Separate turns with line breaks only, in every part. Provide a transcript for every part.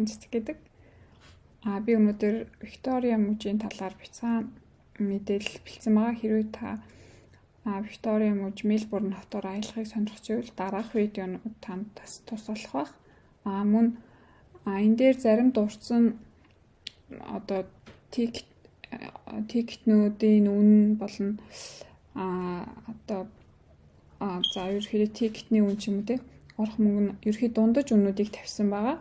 Наран цэцэг гэдэг. Би өнөөдөр Виктория мужийн талаар бяцхан мэдээлэл бэлдсэн байгаа. Хэрвээ та Виктория муж Мельбурн хотоор аялахыг сонирхож байвал дараах видеонууд танд бас тус болох байх. Мөн энэ дээр зарим дурдсан одоо ticket нүүдийн үнэ болон одоо за ерөнхийдөө ticket ний үнэ ч юм уу, те, орох мөнгө нь ерөнхий дундаж үнүүдийг тавьсан байгаа.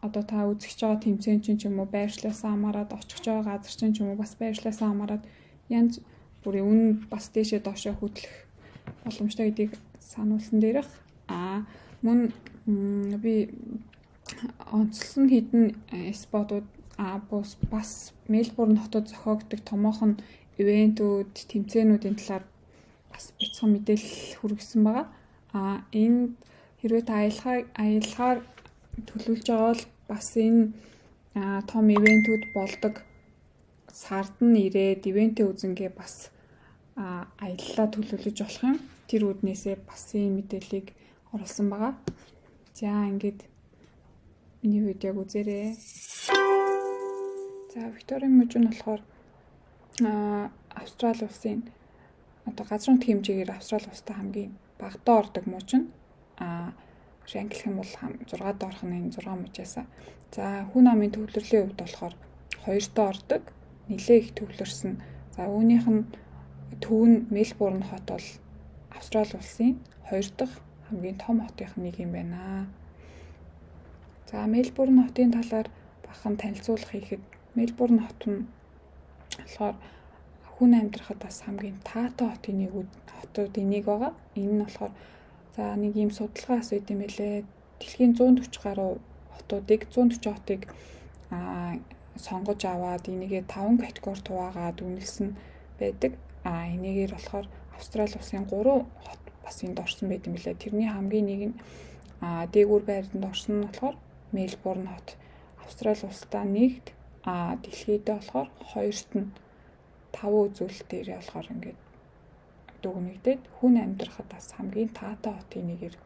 Одоо та үзэж байгаа тэмцээн чинь ч юм уу байршлаасаа хамаарат, очих байгаа газар чинь ч юм уу бас байршлаасаа хамаарат янз бүрийн үнэ бас дээшээ доошоо хөдлөх боломжтой гэдгийг сануулсан дээрх. Мөн би онцлсон хэдэн spot ууд, бас Мельбурн хотод зохиогддог томоохон event үүд, тэмцээнүүдийн талаар бас бяцхан мэдээлэл хүргэсэн байгаа. Энд хэрвээ та аялахаар төлөвлөж байгаа бол бас энэ том event үүд болдог сард нь ирээд event ээ үзэнгээ бас аяллаа төлөвлөж болох юм. Тэр үүднээсээ бас ийм мэдээллийг оруулсан байгаа. За, ингээд миний видеог үзээрэй. За, Викторийн муж нь болохоор Австрали улсын одоо газар нутгийн хэмжээгээр Австрали улстай хамгийн багадаа ордог муж нь, rank лах юм бол 6-д орох нь энэ 6 мужаас. За, хүн амын төвлөрлийн хувьд болохоор хоёртоо ордог. Нилээ их төвлөрсөн. За, үүнийх нь төв нь Мельбурн хот бол Австрали улсын хоёр дахь хамгийн том хотын нэг юм байна. За, Мельбурн хотын талаар бахан танилцуулга хийхэд Мельбурн хот нь болохоор хүн амьдрахад бас хамгийн таатай хотын нэг хотуудын нэг байгаа. Энэ нь болохоор за нэг ийм судалгаа асууд юм байлээ. Дэлхийн 140 гаруй хотуудыг, 140 хотыг сонгож аваад энийгээ 5 категорид хуваагаад үнэлсэн байдаг. Энийгээр болохоор Австрали улсын 3 хот бас энд орсон байт юм билээ. Тэрний хамгийн нэг нь дээгүүр байранд орсон нь болохоор Мельбурн хот. Австрали улсдаа нэгт, дэлхийдээ болохоор хоёрт нь таван үзүүлэлтээр болохоор ингээд дүгнэгдээд хүн амьдрахад бас хамгийн таатай хотын нэгээр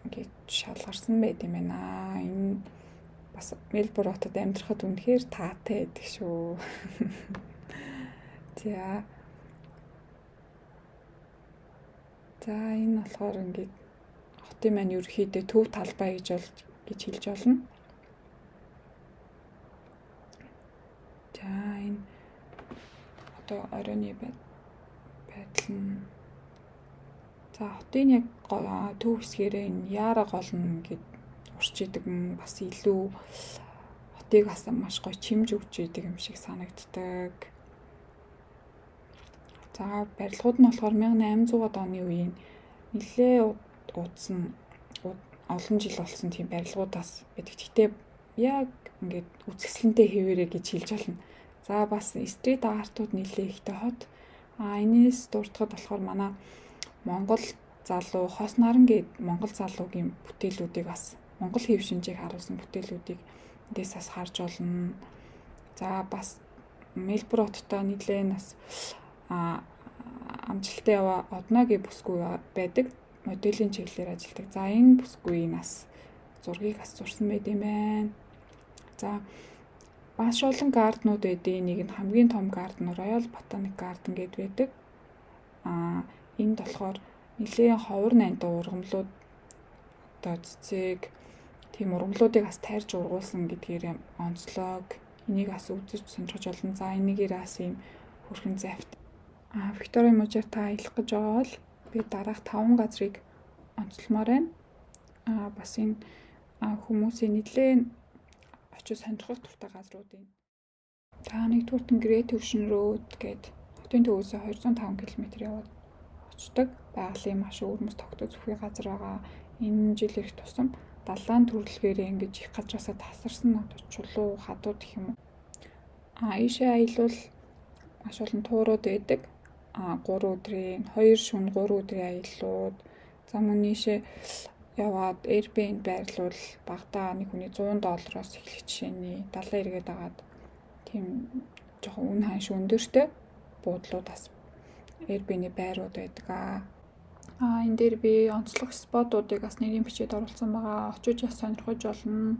ингээд шалгарсан байт юм байна. Энэ бас Мельбурн хотод амьдрахад үнэхээр таатай байдаг шүү. За. За, энэ болохоор ингээд хотын маань ерөнхийдөө төв талбай гэж хэлж болно. За, энэ одоо оройны байдал нь, за, хотын яг төв хэсгээрээ энэ Яра гол нь ингээд урч идэг юм, бас илүү хотыг бас маш гоё чимж өгч идэг юм шиг санагддаг. За, барилгууд нь болохоор 1800-аад оны үеийн нэлээ удсан, олон жил болсон тийм барилгуудаас байдаг. Гэхдээ яг ингээд үзэсгэлэнтэй хэвээрээ гэж хэлж болно. За, бас street art ууд нэлээ ихтэй хот. Энэс дурдахад болохоор манай Монгол залуу Хос Наран гээд Монгол залуугийн бүтээлүүдийг, бас Монгол хэв шинжийг харуулсан бүтээлүүдийг эндээс бас харж болно. За, бас Мельбурн хоттой нэлээ нас амжилттай яваа Одногийн бүсгүй байдаг. Моделийн чиглэлээр ажилладаг. За, энэ бүсгүй нас зургийг бас зурсан байт юм байна. За, маш олон garden ууд байдیں۔ Нэг нь хамгийн том garden Royal Botanic Garden гэдээ байдаг. Энд болохоор нэлээн ховор нандин ургамлууд, одоо цэцэг, тийм ургамлуудыг бас тайрж ургуулсан гэдгээр онцлог. Энийг бас үзэж сонирхож болно. За, энэгээр бас ийм хөрхэн завт. Виктория мужаар та аялах гэж байгаа бол би дараах 5 газрыг онцлмоор байна. Бас энэ хүмүүсийн нэлээн очиж сонирхох дуртай газрууд юм. За, нэгдүгüүрт нь Great Ocean Road гээд хотын төвөөсөө 205 км яваад очдог. Байгалийн маш өвөрмөц тогтоо зүхий газар байгаа. Энэ жил ирэх тусам далайн төрөлгөөрээ ингэж их газраасаа тасарсан одоо чулуу хадууд гэх юм уу. Ийшээ аялвал маш олон туурууд байдаг. 3 өдрийн, 2 шөнө 3 өдрийн аяллууд. За, мөн ийшээ яваад Airbnb байрлуул багадаа нэг хүний 100 доллароос эхлэх жишээний далайн эргээд агаад тийм жоохон үн ханш өндөртэй буудлууд, бас Airbnb байрууд байдаг. Энэ дээр би онцлог spot уудыг бас нэрийн бичээд оруулсан байгаа. Очиж бас сонирхож болно.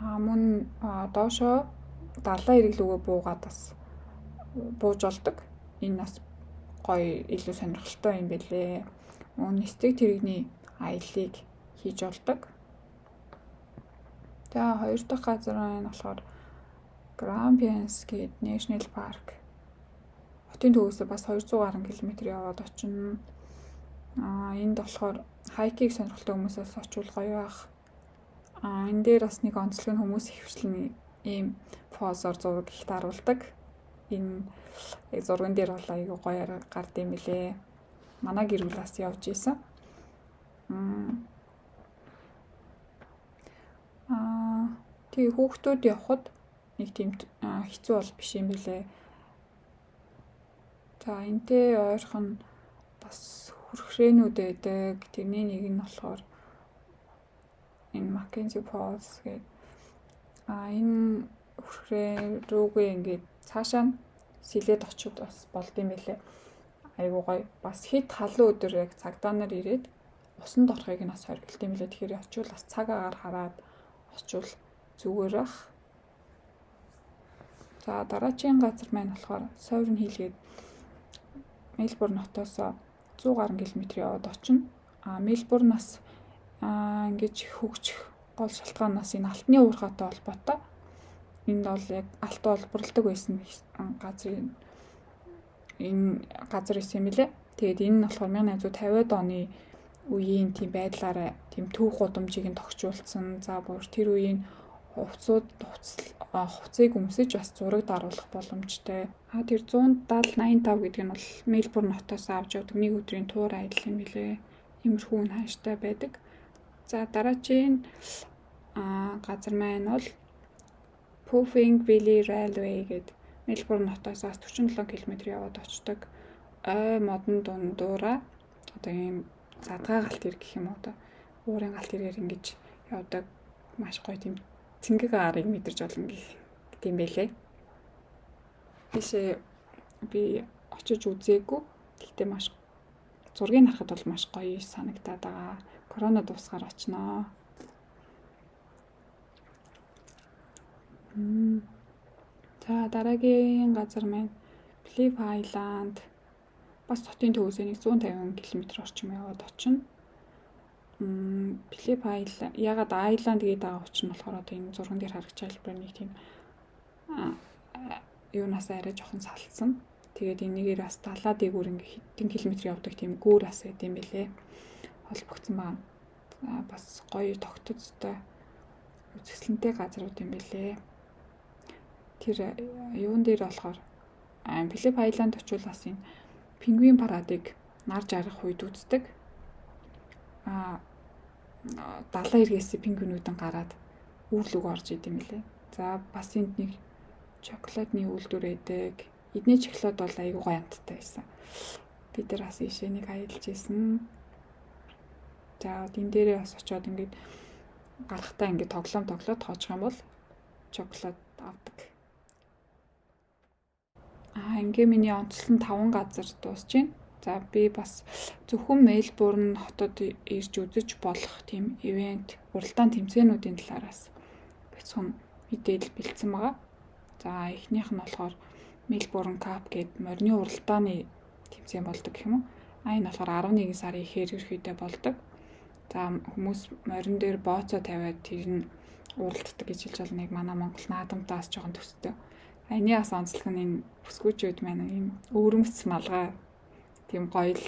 Мөн доошоо далайн эрэг лүүгээ буугаад бас бууж болдог. Энэ бас гоё, илүү сонирхолтой юм билээ. Мөн нисдэг тэрэгний аяллыг хийж болдог. За, хоёр дахь газар нь болохоор Grampians гээд National Park. Хотын төвөөсөө бас 200 гаруй километр яваад очино. Энд болохоор hiking сонирхолтой хүмүүсээс очивол гоё байх. Энэ дээр бас нэг онцлог нь хүмүүс ихэвчлэн ийм pose оор зураг их даруулдаг. Энэ яг зурган дээр бол айгүй гоёор гард юм билээ. Манай гэр бүл бас явж исэн. Тэгээ хүүхдүүд явхад нэг тийм хэцүү бол биш юм билээ. За, энтэй ойрхон бас хүрхрээнүүд байдаг. Тэрний нэг нь болохоор энэ Mackenzie Falls гэдэг. Энэ хүрхрээ рүүгээ ингээд цаашаа нь сэлээд очиод бас болд юм билээ. Айгуу гоё. Бас хэд халуун өдөр яг цагдаа нар ирээд усанд орохыг нь бас хоригдолт юм билээ. Тэгэхээр очивол бас цаг агаар хараад очивол зүгээр ах. За, дараачийн газар маань болохоор Sovereign Hill гээд Мельбурн хотоос 100 гаруй километр яваад очино. Мельбурн бас ингэж хөгжих гол шалтгаан нас энэ алтны уурхайтай холбоотой. Энд бол яг алт олборлдог байсан газрын энэ газар исэн юм билээ. Тэгээд энэ нь болохоор 1850-ад оны үеийн тийм байдлаараа тийм төв гудамжийг нь тогтчулсан. За, бүр тэр үеийн хувцсууд, хувцсыг өмсөж бас зураг даруулах боломжтой. Тэр 170 85 гэдэг нь бол Мельбурн хотоос авч явдаг нэг өдрийн тур аялал юм билээ. Иймэрхүү нь хааштай байдаг. За, дараачийн газар маань бол Puffing Billy Railway гэдэг Мельбурн хотоос 47 км яваад очдог. Ой модон дундуура одоо ийм задгай галт тэрэг гэх юм уу, одоо уурын галт тэргээр ингэж явдаг, маш гоё тийм цэнгэг агарыг мэдэрч болно гэх тийм байлээ. Тийшээ би очиж үзээгүй. Гэхдээ маш зургийг харахад бол маш гоё санагдаад байгаа. Корона дуусгаар очноо. За, дараагийн газар маань Phillip Island, бас хотын төвөөс нэг 150 км орчим яваад очино. Phillip Island ягаад Island гэдэг байгаа учир нь болохоор одоо энэ зурган дээр харагч хэлбэр нэг тийм юунаас арай жоохон салцсан. Тэгээд энэгээр бас далаа дээгүүр ингээ хэдэн километр явдаг тийм гүүр ас байт юм билээ. Холбогдсон байгаа. За, бас гоё тогтцтой үзэсгэлэнтэй газрууд юм билээ. Тэр юун дээр болохоор Phillip Island очивол бас энэ пингвин парадыг нар жаргах үед үздэг. Далайн эргээс пингвинүүдэн гараад үүрлүг орж идэм билээ. За, бас энд нэг шоколадны үйлдвэр байдаг. Эдний шоколад бол айгүй гоё амттай байсан. Бид нар бас ийшээ нэг аялж исэн. За, энэ дээрээ бас очиод ингээд гарахтаа ингээд тоглоом тоглоод тоочих юм бол шоколад авдаг. Ингээ миний онцлон 5 газар дуусч байна. За, би бас зөвхөн Мельбурн хотод ирж үзэж болох тийм event, уралдаан тэмцээнүүдийн талаараас бяцхан мэдээлэл бэлдсэн байгаа. За, эхнийх нь болохоор Мельбурн Cup гээд морины уралдааны тэмцээн болдог гэх юм уу. Энэ болохоор 11 сарын ихээр ерөөхдөө болдог. За, хүмүүс морин дээр бооцоо тавиад тэр нь уралддаг гэж хэлж болно. Нэг манай Монгол наадамтаас жоохон төстэй. Энэний бас онцлог нь энэ бүсгүүчүүд маань ийм өвөрмөц малгай тийм гоё л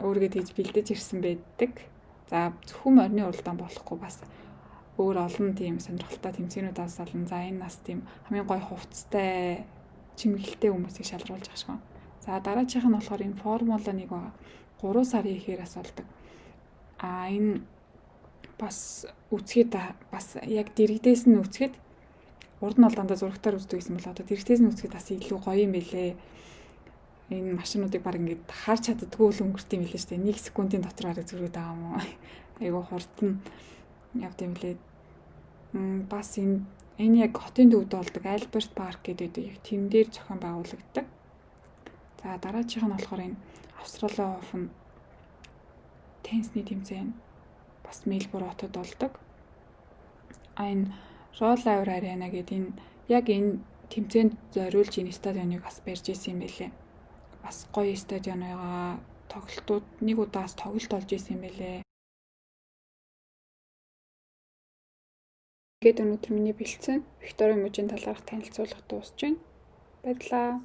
өөрийгөө тэгж бэлдэж ирсэн байдаг. За, зөвхөн морины уралдаан болохгүй, бас өөр олон тийм сонирхолтой тэмцээнүүд бас олон. За, энэ нас тийм хамгийн гоё хувцастай, чимэглэлтэй хүмүүсийг шалгаруулж байгаа шиг. За, дараачих нь болохоор энэ Формула 1 байгаа. 3 сарын ихээр бас болдог. Энэ бас үзэхэд бас яг дэрэгдээс нь үзэхэд, урд нь бол дандаа зурагтаар үздэг гэсэн бол одоо дэрэгдээс нь үзэхэд бас илүү гоё юм билээ. Энэ машинуудыг баг ингээд харж чаддаггүй л өнгөрт юм билээ шүү дээ. 1 секундын дотор бараг зүрээд байгаа юм уу. Айгу хурдан явд юм билээ. Бас энэ яг хотын төвд болдог Альберт парк гэдэг яг тэн дээр зохион байгуулагддаг. За, дараачих нь болохоор энэ Australian Open теннисний тэмцээн бас Мельбурн хотод болдог. А энэ Rod Laver Arena гэдэг энэ яг энэ тэмцээнд зориулж энэ стадионыг бас барьж исэн юм байлээ. Бас гоё стадион байгаа. Тоглолтууд нэг удаас тоглолт болж исэн юм байлээ. Ингээд өнөөдөр миний бэлдсэн Викторийн мужийн талаарх танилцуулга дуусч байна. Баярлалаа.